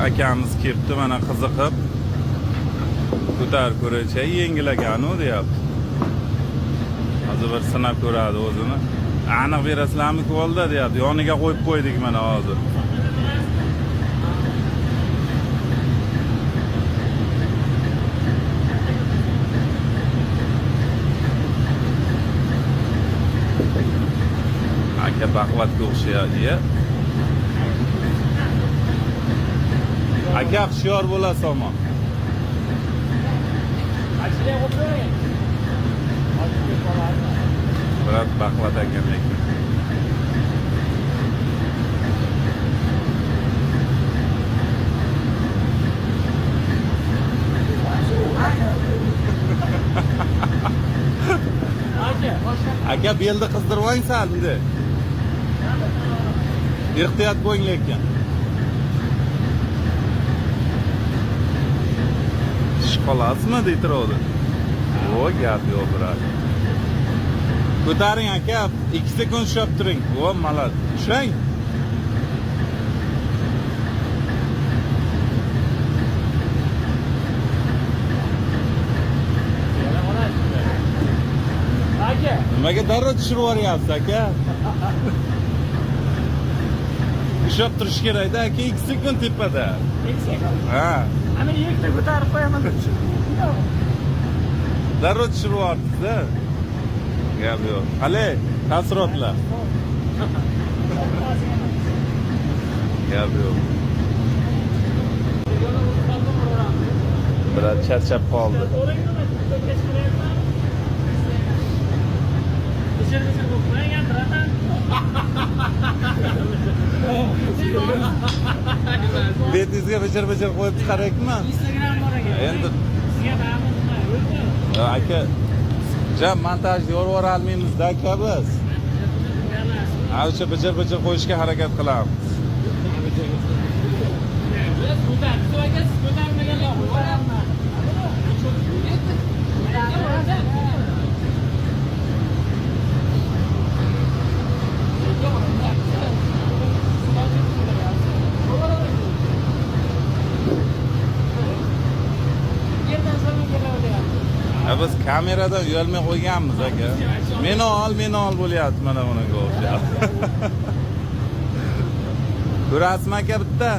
Akamiz kelibdi mana qiziqib. Ko'tarib ko'raychi, yengil ekan-u deyapti. Hozir bir sinab ko'radi o'zini. Aniq berasizlarmi kvolda deyapti. Yoniga qo'yib qo'ydik mana hozir. Aka baquvvatga o'xshayapti. Ya. Aka hushyor bo'lasiz omon. Biroq baquvvat ekan lekin. Aka belni qizdirib oling sal bunday. Ehtiyot bo'ling lekin. Tushib qolasizmi deytiradi. O gap yo'q biroq. Ko'taring aka, 2 sekund ushlab turing. O malad. Ushlang. Aka, Nimaga darrov tushirib yuboryapsiz aka? Ushlab turish kerakda aka, 2 sekund tepada. 2 sekund. Ha, Ana ikkita ko'tarib qo'yaman. darrov tushirib yubordingiz-da. Gap yo'q. Qalay, taassurotlar? Gap yo'q. Biroz charchab qoldi. Betingizga bijir-bijir qo'yib chiqaraylikmi? Instagram bor ekan. Endi Sizga ma'lum aka, ja montajni yorib yubora olmaymiz-da aka biz. Ha, o'sha bijir-bijir qo'yishga harakat qilamiz. Ha, biz kameradan uyalmay qo'yganmiz aka. Meni ol, meni ol bo'lyapti mana bunga o'xshab. Ko'rasizmi aka bitta?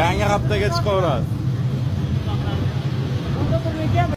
Yangi haftaga chiqaverasiz. Unda turgan.